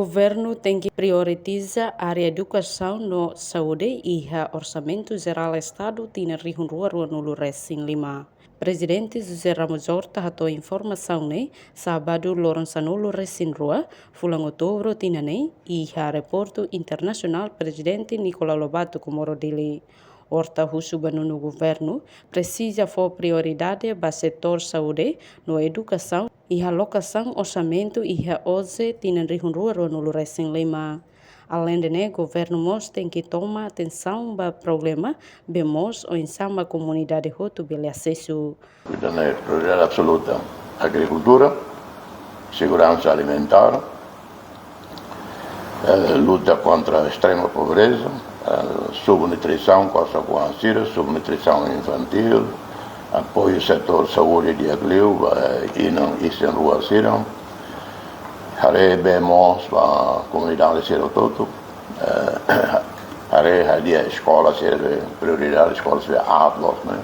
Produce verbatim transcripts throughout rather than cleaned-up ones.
Governu tenke prioritiza área edukasaun no saúde iha Orsamentu Jerál Estadu tinan rihun rua rua-nulu resin lima. Prezidente José Ramos Horta hato'o informasaun ne'e sábadu loron sanulu resin rua, fulan outubru tinan ne'e, iha Aeroportu Internasionál Prezidente Nicolau Lobato Comoro Dili. Horta husu ba nonu governu presiza fó prioridade ba setór saúde no edukasaun iha alokasaun orsamentu iha OJE tinan rihun rua rua-nulu resin lima. Alende ne'e, governu mós tenke toma atensaun ba problema bee moos oinsá mak komunidade hotu bele asesu. Ita-nia prioridade absoluta, agrikultura, seguransa alimentár, eh, luta kontra estrema pobreza, eh, subnutrisaun, kosa ku ansira, subnutrisaun infantíl, apoiu setór saúde di'ak liu ba inan isin-rua sira, haree bee moos ba komunidade sira hotu, eh, haree hadi'a eskola sira be prioridade, eskola sira aat loos, ne'e.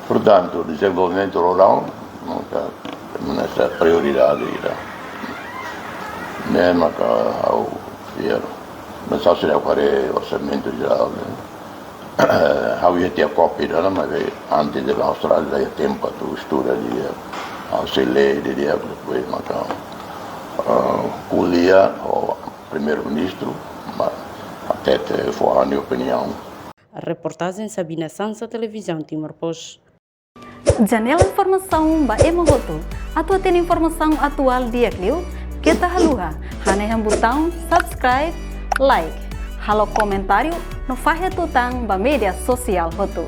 Portantu, dezenvolvimentu rurál, maka, maka prioridade ida. Ne'e maka ha'u fiar. Mas ha'u seidauk haree orsamentu jerál, ne'e. Ha'u iha tiha kopia ida, maibé antes de Austrália, iha tempu atu estuda di'ak, ha'u sei lee di'ak, depois maka, ah, ko'alia ho Primeiru-Ministru, ma, hatete fó ha'u-nia opiniaun. Reportajen Sabina Sansa, Televizaun Timor Post. Janela informasaun ba ema hotu. Atu hatene informasaun atuál di'ak liu, keta haluha hanehan butaun subscribe, like, halo komentáriu no fahe tutan ba média sosiál hotu.